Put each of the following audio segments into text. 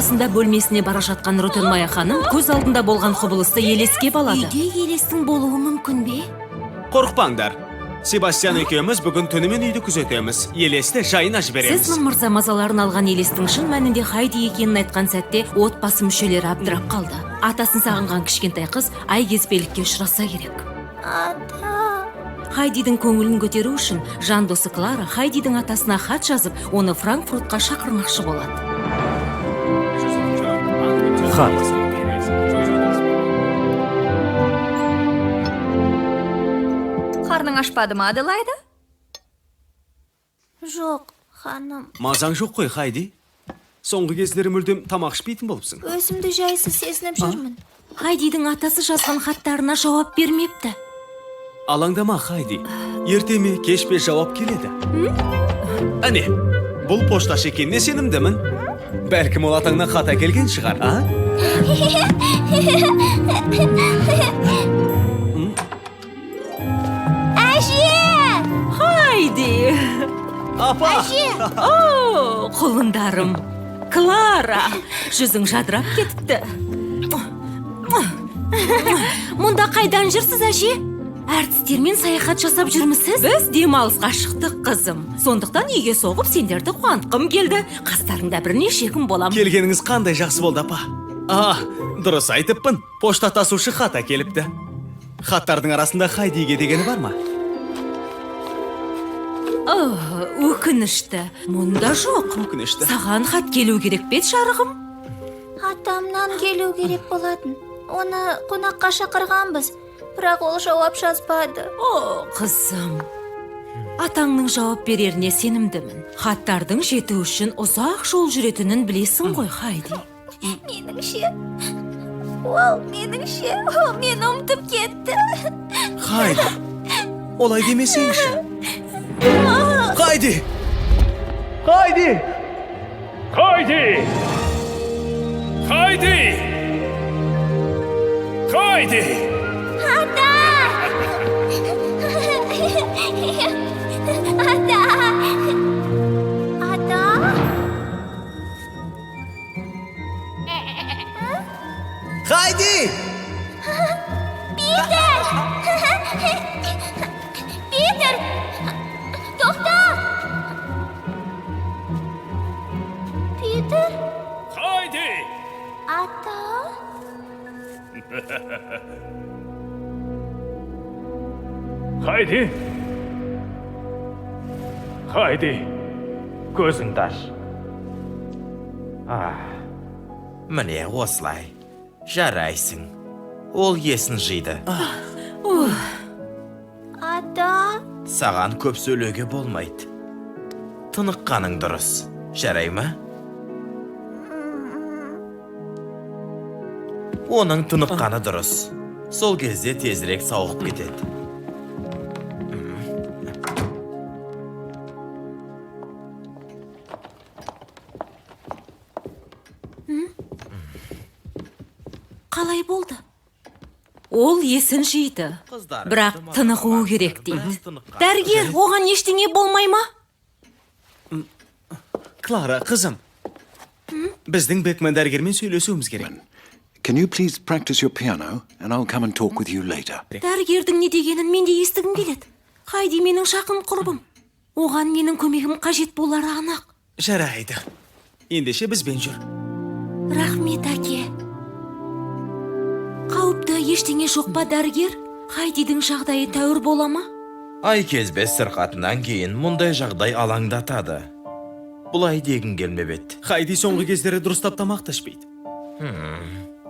Осында бөлмесіне бара жатқан Ротенмая ханым көз алдында болған құбылысты елеске балады. Үйде елестің болуы мүмкін бе? Қорықпаңдар. Себастьян екеуміз бүгін түнімен үйді күзетеміз. Елесті жайына жібереміз. Зисман мырза мазаларын алған елестің шын мәнінде Хайди екенін айтқан сәтте отбасы мүшелері абдырап қалды. Атасын сағынған кішкентай қыз айкезбелікке ұшыраса керек. Ата. Хайдидің көңілін көтеру үшін жан досы Клара Хайдидің атасына хат жазып, оны Франкфуртқа шақырмақшы болады. Хат. Қарның ашпады ма, Аделаида? Жоқ, ханым. Мазаң жоқ қой, Хайди. Соңғы кездері мүлдем тамақ ішпейтін болыпсың. Өзімді жайсыз сезініп жүрмін. Хайдидің атасы жазған хаттарына жауап бермепті. Алаңдама, Хайди. Ерте ме, кеш пе, жауап келеді. Әне, бұл пошташы екеніне сенімдімін. Бәлкім, ол атаңнан хат әкелген шығар, а? Әже! Хайди! Апа! О, құлындарым! Клара, жүзің жадырап кетіпті. Мұнда қайдан жүрсіз, әже? Әртістермен саяхат жасап жүрмісіз? Біз демалысқа шықтық, қызым. Сондықтан үйге соғып сендерді қуантқым келді. Қастарыңда бірнеше күн болам. Келгеніңіз қандай жақсы болды, апа. А, дұрыс айтыппын. Пошта тасушы хат әкеліпті. Хаттардың арасында Хайдиге дегені бар ма? О, өкінішті. Мұнда жоқ. Өкінішті. Саған хат келу керек пе еді, жарығым? Атамнан келу керек болатын. Оны қонаққа шақырғанбыз, бірақ ол жауап жазбады. О, қызым. Атаңның жауап береріне сенімдімін. Хаттардың жету үшін ұзақ жол жүретінін білесің ғой, Хайди. Меніңше, ол мені ұмытып кетті. Хайди, олай демесеңші. Хайди! Хайди! Хайди! Хайди! Хайди! Ата! Ата! Ата! Хайди! Питер! Питер! Тоқта! Питер? Хайди! Ата? Хайди! Хайди! Көзіңді аш. А, міне осылай. Жарайсың. Ол есін жиды. Ата? Саған көп сөйлеуге болмайды. Тыныққаның дұрыс. Жарай ма? Оның тыныққаны дұрыс. Сол кезде тезірек сауығып кетеді. Қалай болды? Ол есін жиды. Қыздар, Бірақ тынығуы керек дейді. Дәрігер, оған ештеңе болмай ма? Клара, қызым. Біздің Бекмен дәрігермен сөйлесуіміз керек. Can you please practice your piano and I'll come and talk with you later? Дәрігердің не дегенін мен де естігім келеді. Хайди менің жақын құрбым. Оған менің көмегім қажет болары анық. Жарайды. Ендеше бізбен жүр. Рахмет, әке. Қауіпті ештеңе жоқ па, дәрігер? Хайдидің жағдайы тәуір бола ма? Айкезбе сырқатынан кейін мұндай жағдай алаңдатады. Бұлай дегім келмеп еді. Хайди соңғы кездері дұрыстап тамақ та ішпейді.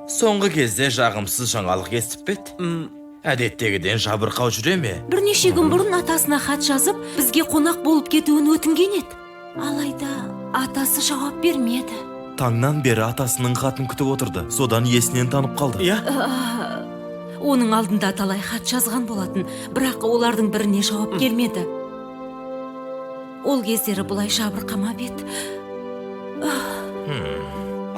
Соңғы кезде жағымсыз жаңалық естіп пе еді? Әдеттегіден жабырқау жүре ме? Бірнеше күн бұрын атасына хат жазып, бізге қонақ болып кетуін өтінген еді. Алайда атасы жауап бермеді. Таңнан бері атасының хатын күтіп отырды. Содан есінен танып қалды. Иә? Оның алдында талай хат жазған болатын, бірақ олардың біріне жауап келмеді. Ол кездері бұлай жабырқамап еді.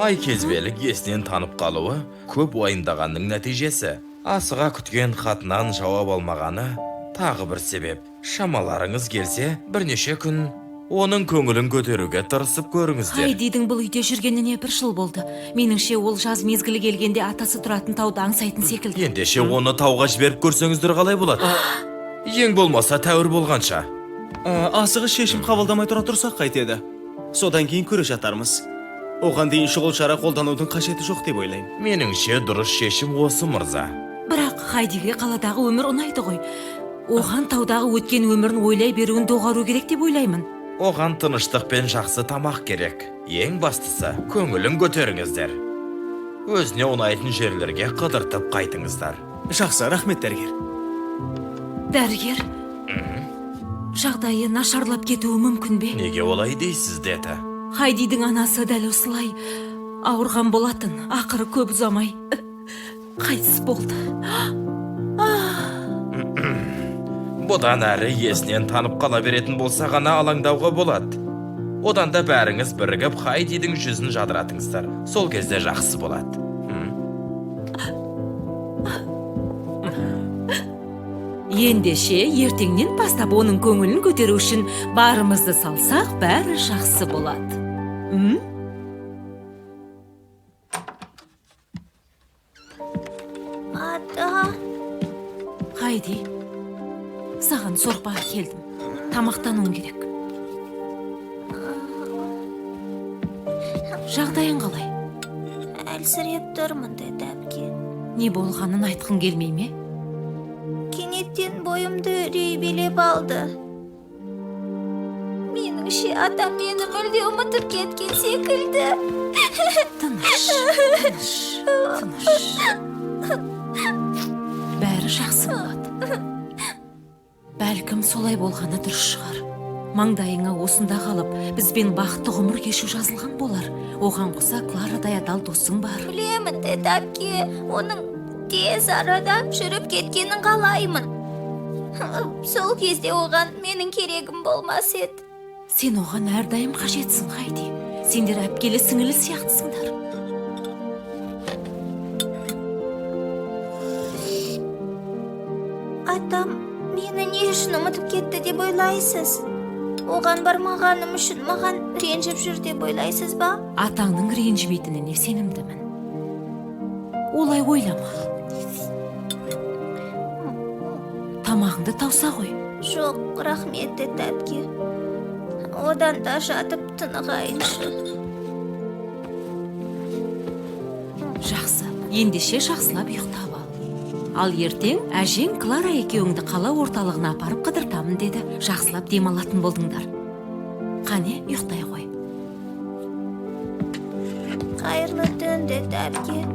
Айкезбелік есінен танып қалуы көп уайымдағанның нәтижесі. Асыға күткен хатынан жауап алмағаны тағы бір себеп. Шамаларыңыз келсе, бірнеше күн Оның көңілін көтеруге тырысып көріңіздер. Хайдидің бұл үйде жүргеніне бір жыл болды. Меніңше, ол жаз мезгілі келгенде атасы тұратын тауды аңсайтын секілді. Ендеше оны тауға жіберіп көрсеңіздер қалай болады? Ең болмаса тәуір болғанша. Асығыс шешім қабылдамай тұра тұрсақ қайтеді. Содан кейін көре жатармыз. Оған дейін шұғыл шара қолданудың қажеті жоқ деп ойлаймын. Меніңше, дұрыс шешім осы, мырза. Бірақ Хайдиге қаладағы өмір ұнайды ғой. Оған таудағы өткен өмірін ойлай беруін доғару керек деп ойлаймын. Оған тыныштық пен жақсы тамақ керек. Ең бастысы, көңілін көтеріңіздер. Өзіне ұнайтын жерлерге қыдыртып қайтыңыздар. Жақсы, рахмет, дәрігер. Дәрігер, жағдайы нашарлап кетуі мүмкін бе? Неге олай дейсіз, деді? Хайдидің анасы дәл осылай ауырған болатын. Ақыры көп ұзамай қайтыс болды. Бұдан әрі есінен танып қала беретін болса ғана алаңдауға болады. Одан да бәріңіз бірігіп Хайдидің жүзін жадыратыңыздар. Сол кезде жақсы болады. Ендеше, ертеңнен бастап оның көңілін көтеру үшін барымызды салсақ, бәрі жақсы болады. М? Ата. Хайди, саған сорпа әкелдім. Тамақтануың керек. Жағдайың қалай? Әлсіреп тұрмын, деді әпке. Не болғанын айтқың келмей ме? Кенеттен бойымды үрей билеп алды. Меніңше, атам мені мүлде ұмытып кеткен секілді. Тыныш, тыныш, тыныш. Бәрі жақсы болады. Бәлкім, солай болғаны дұрыс шығар. Маңдайыңа осында қалып, бізбен бақытты ғұмыр кешу жазылған болар. Оған қоса Кларадай адал досың бар. Білемін, деді әпке. Оның тез арада жүріп кеткенін қалаймын. Сол кезде оған менің керегім болмас еді. Сен оған әрдайым қажетсің, Хайди. Сендер әпкелі сіңілі сияқтысыңдар. Атам мені не үшін ұмытып кетті деп ойлайсыз? Оған бармағаным үшін маған ренжіп жүр деп ойлайсыз ба? Атаңның ренжімейтініне сенімдімін. Олай ойлама. Тамағыңды тауса ғой. Жоқ, рахмет, деді әпке. Одан да жатып тынығайыншы. Жақсы, ендеше жақсылап ұйықтап ал. Ал ертең әжең Клара екеуіңді қала орталығына апарып қыдыртамын деді. Жақсылап демалатын болдыңдар. Қане, ұйықтай ғой. Қайырлы түн, деді әпке.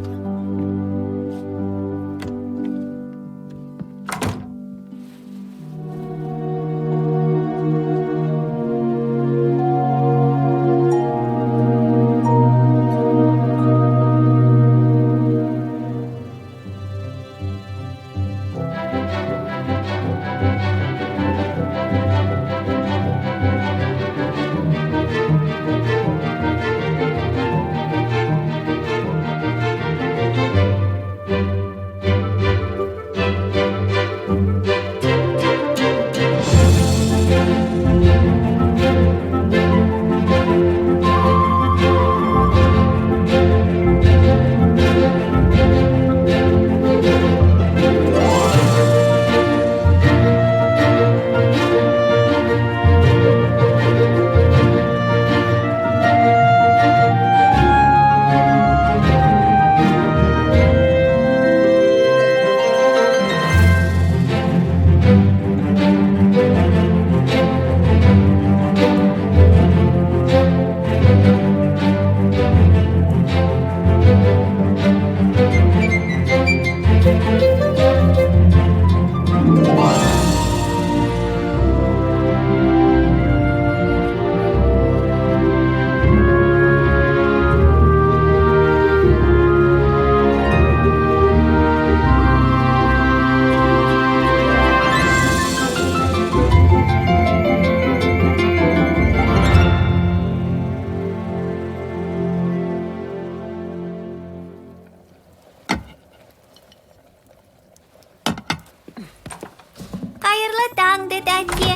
Қайырлы таң, деді әпке.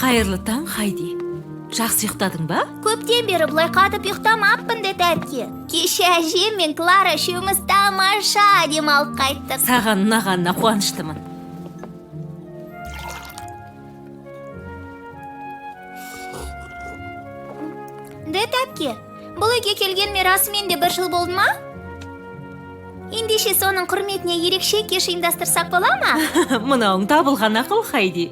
Қайырлы таң, Хайди. Жақсы ұйықтадың ба? Көптен бері бұлай қатып ұйықтамаппын, деді әпке. Кеше әжем мен Клара үшеуміз тамаша демалып қайттық. Саған ұнағанына қуаныштымын. Деді әпке, бұл үйге келгеніме расымен де бір жыл болды ма? Ендеше соның құрметіне ерекше кеш ұйымдастырсақ бола ма? Мынауың табылған ақыл, Хайди.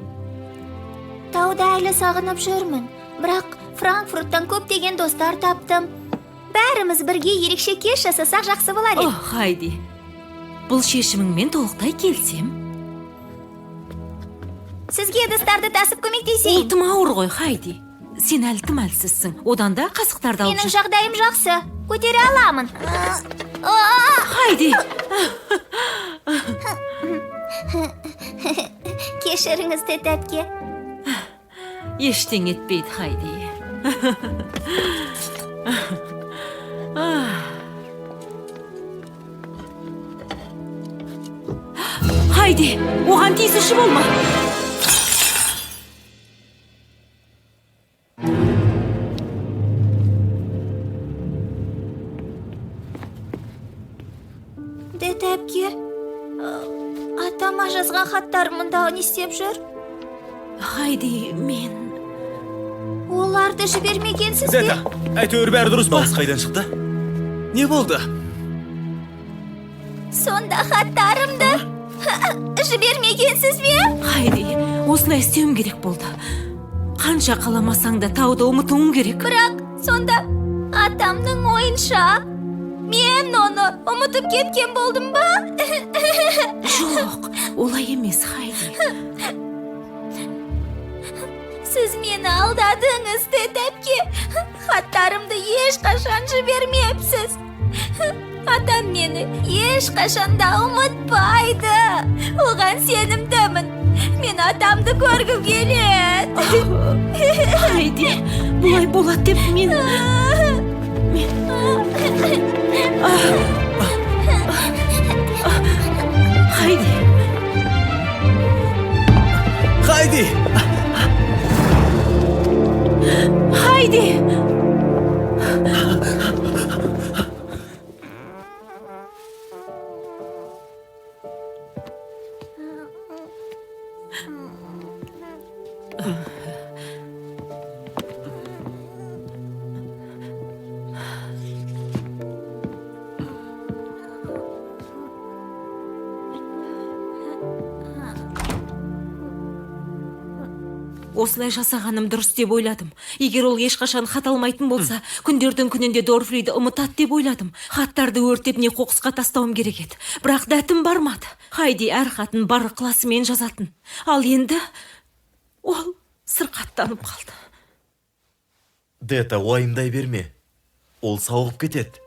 Тауда әлі сағынып жүрмін, бірақ Франкфурттан көптеген достар таптым. Бәріміз бірге ерекше кеш жасасақ жақсы болар еді. О, Хайди, бұл шешіміңмен толықтай келісем. Сізге ыдыстарды тасып Ол көмектесейін. тым ауыр ғой, Хайди. Сен әлі тым әлсізсің. Одан да қасықтарды алып Менің жүр. жағдайым жақсы. Көтере аламын. Хайди! Кешіріңіз, тәте әпке. Ештеңе етпейді, Хайди. Хайди, оған тиісуші болма. Тәте әпке, атама жазған хаттарым мұнда не істеп жүр? Хайди, мен... Оларды жібермегенсіз бе? Дета, әйтеуір бәрі дұрыс па? Дауыс қайдан шықты? Не болды? Сонда хаттарымды жібермегенсіз бе? Хайди, осылай істеуім керек болды. Қанша қаламасаң да тауды ұмытуың керек. Бірақ сонда атамның ойынша мен оны ұмытып кеткен болдым ба? Жоқ, олай емес, Хайди. Сіз мені алдадыңыз, тәте әпке. Хаттарымды ешқашан жібермепсіз. Атам мені ешқашан да ұмытпайды. Оған сенімдімін. Мен атамды көргім келеді. Хайди, бұлай болады деп мен... Хайди, Хайди! Хайди! Осылай жасағаным дұрыс деп ойладым. Егер ол ешқашан хат алмайтын болса, күндердің күнінде Дорфриді ұмытады деп ойладым. Хаттарды өртеп не қоқысқа тастауым керек еді. Бірақ дәтім бармады. Хайди әр хатын бар ықыласымен жазатын. Ал енді ол сырқаттанып қалды. Дета, уайымдай берме. Ол сауығып кетеді.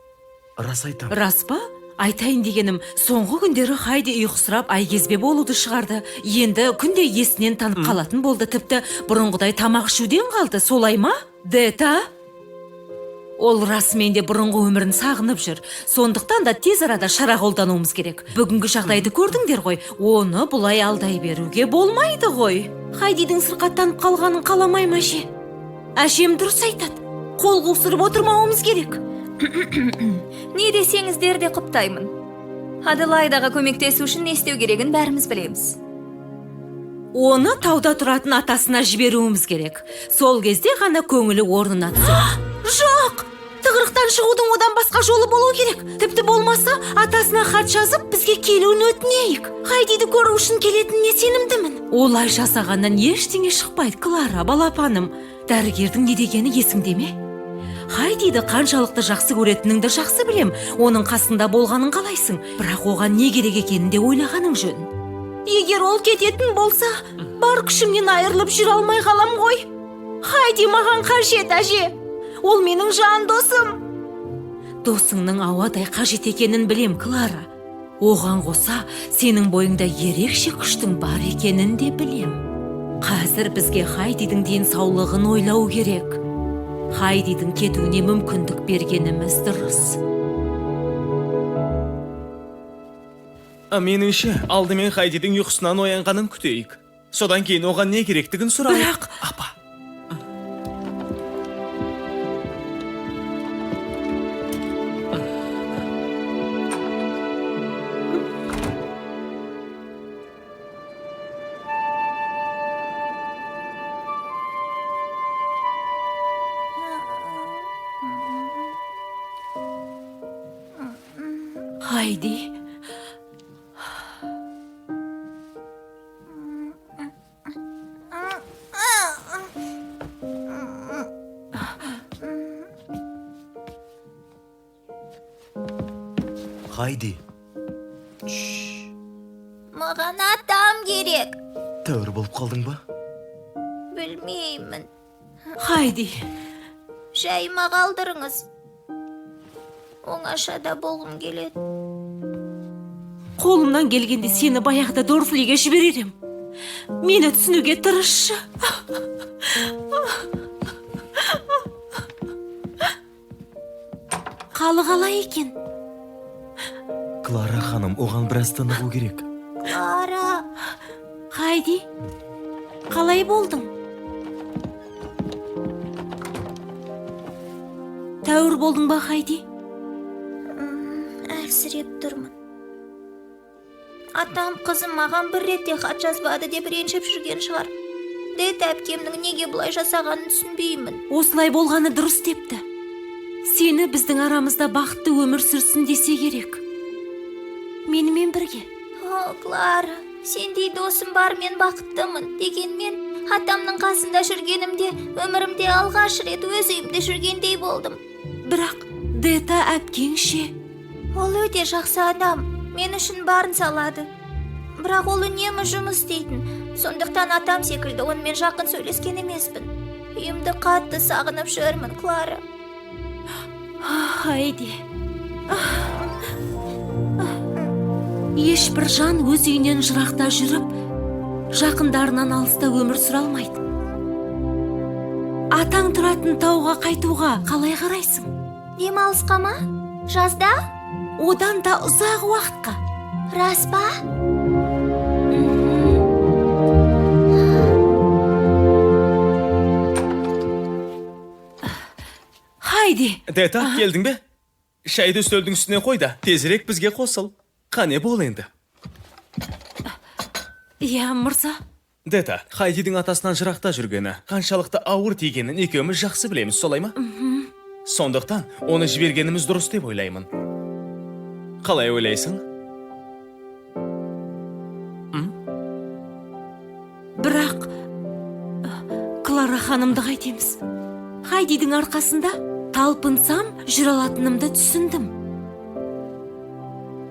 Рас айтам. Рас па? Айтайын дегенім, соңғы күндері Хайди ұйқысырап айкезбе болуды шығарды. Енді күнде есінен танып қалатын болды, тіпті бұрынғыдай тамақ ішуден қалды. Солай ма? Дета? Ол расымен де бұрынғы өмірін сағынып жүр. Сондықтан да тез арада шара қолдануымыз керек. Бүгінгі жағдайды көрдіңдер ғой. Оны бұлай алдай беруге болмайды ғой. Хайдидің сырқаттанып қалғанын қаламаймын, әже. Әжем дұрыс айтады. Қол қусырып отырмауымыз керек. Не десеңіздер де құптаймын. Аделайдаға көмектесу үшін не істеу керегін бәріміз білеміз. Оны тауда тұратын атасына жіберуіміз керек. Сол кезде ғана көңілі орнына түседі. Жоқ! Тығырықтан шығудың одан басқа жолы болу керек. Тіпті болмаса, атасына хат жазып, бізге келуін өтінейік. Хайдиді көру үшін келетініне сенімдімін. Олай жасағаннан ештеңе шықпайды, Клара, балапаным. Дәрігердің не дегені есіңде ме? Хайдиді қаншалықты жақсы көретініңді жақсы білем. Оның қасында болғанын қалайсың, бірақ оған не керек екенін де ойлағаның жөн. Егер ол кететін болса, бар күшімнен айырылып жүре алмай қалам ғой. Хайди маған қажет, әже. Ол менің жан досым. Досыңның ауадай қажет екенін білем, Клара. Оған қоса, сенің бойыңда ерекше күштің бар екенін де білем. Қазір бізге Хайдидің денсаулығын ойлау керек. Хайдидің кетуіне мүмкіндік бергеніміз дұрыс. Меніңше, алдымен Хайдидің ұйқысынан оянғанын күтейік. Содан кейін оған не керектігін сұрайық. Бірақ- Апа. Хайди. Хайди. Маған атам керек. Тәуір болып қалдың ба? Білмеймін. Хайди. Жайыма қалдырыңыз. Оңашада болғым келеді. Қолымнан келгенде сені баяғыда Дорфлиге жіберер ем. Мені түсінуге тырысшы. Қалы қалай екен? Клара ханым, оған біраз тынығу керек. Клара. Хайди, қалай болдың? Тәуір болдың ба, Хайди? Әлсіреп тұрмын. Атам қызым маған бір рет те хат жазбады деп ренжіп жүрген шығар. Дед әпкемнің неге бұлай жасағанын түсінбеймін. Осылай болғаны дұрыс депті. Сені біздің арамызда бақытты өмір сүрсін десе керек. Менімен бірге. О, Клара, сендей досым бар, мен бақыттымын. Дегенмен, атамның қасында жүргенімде, өмірімде алғаш рет өз үйімде жүргендей болдым. Бірақ Дета әпкең ше? Ол өте жақсы адам, мен үшін барын салады. Бірақ ол үнемі жұмыс істейтін, сондықтан атам секілді онымен жақын сөйлескен емеспін. Үйімді қатты сағынып жүрмін, Клара. Хайди. Ешбір жан өз үйінен жырақта жүріп, жақындарынан алыста өмір сүре алмайды. Атаң тұратын тауға қайтуға қалай қарайсың? Демалысқа ма? Жазда? Одан да ұзақ уақытқа. Рас па? Хайди. Дета, келдің бе? Шайды үстелдің үстіне қой да, тезірек бізге қосыл. Қане бол енді. Иә, мырза. Дета, Хайдидің атасынан жырақта жүргені, қаншалықты ауыр тигенін екеуміз жақсы білеміз, солай ма? Сондықтан оны жібергеніміз дұрыс деп ойлаймын. Қалай ойлайсың? Бірақ Клара ханымды қайтеміз? Хайдидің арқасында талпынсам жүре алатынымды түсіндім.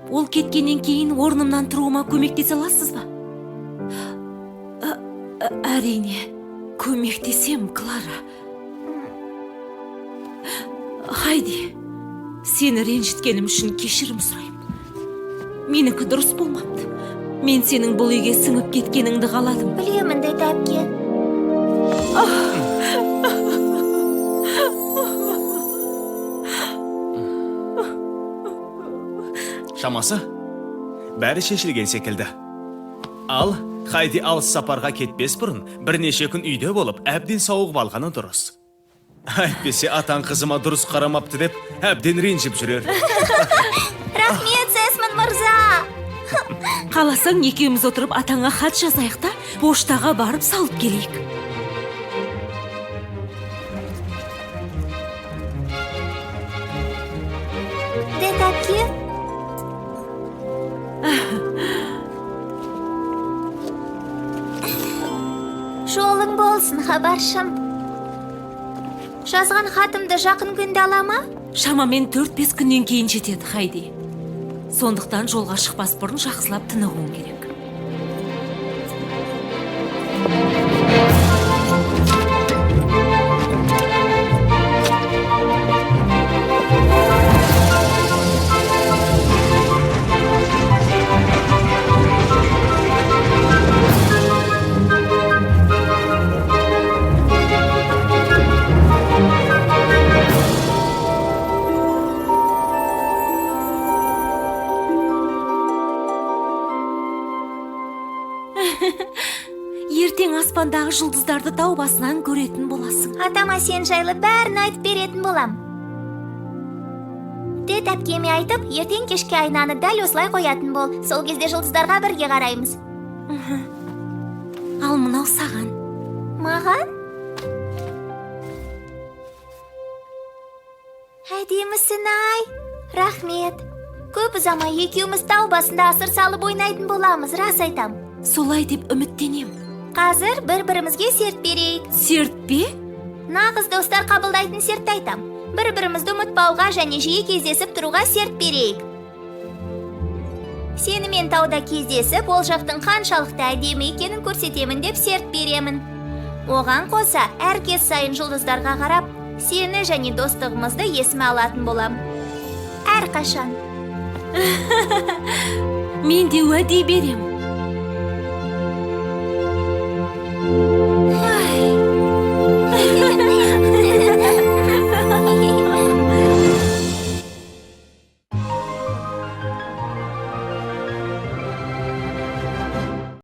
Ол кеткеннен кейін орнымнан тұруыма көмектесе аласыз ба? Әрине, көмектесем, Клара. Хайди, сені ренжіткенім үшін кешірім сұраймын. Менікі дұрыс болмапты. Мен сенің бұл үйге сіңіп кеткеніңді қаладым. Білемін, деді әпке. Шамасы, бәрі шешілген секілді. Ал, Хайди алыс сапарға кетпес бұрын бірнеше күн үйде болып, әбден сауығып алғаны дұрыс. Әйтпесе атаң қызыма дұрыс қарамапты деп әбден ренжіп жүрер. Рахмет, Сесман мырза. Қаласаң екеуміз отырып атаңа хат жазайық та, поштаға барып салып келейік. Дед әпке. Жолың болсын, хабаршым. Жазған хатымды жақын күнде ала ма? Шамамен 4-5 күннен кейін жетеді, Хайди. Сондықтан жолға шықпас бұрын жақсылап тынығуың керек. Ертең аспандағы жұлдыздарды тау басынан көретін боласың. Атама сен жайлы бәрін айтып беретін болам. Дед әпкеме айтып, ертең кешке айнаны дәл осылай қоятын бол. Сол кезде жұлдыздарға бірге қараймыз. Ал мынау саған. Маған? Әдемісің ай. Рахмет. Көп ұзамай екеуміз тау басында асыр салып ойнайтын боламыз, рас айтам. Солай деп үміттенем. Қазір бір-бірімізге серт берейік. Серт пе? Нағыз достар қабылдайтын сертті айтам. Бір-бірімізді ұмытпауға және жиі кездесіп тұруға серт берейік. Сенімен тауда кездесіп, ол жақтың қаншалықты әдемі екенін көрсетемін деп серт беремін. Оған қоса, әр кез сайын жұлдыздарға қарап, сені және достығымызды есіме алатын болам. Әрқашан. Мен де уәде берем.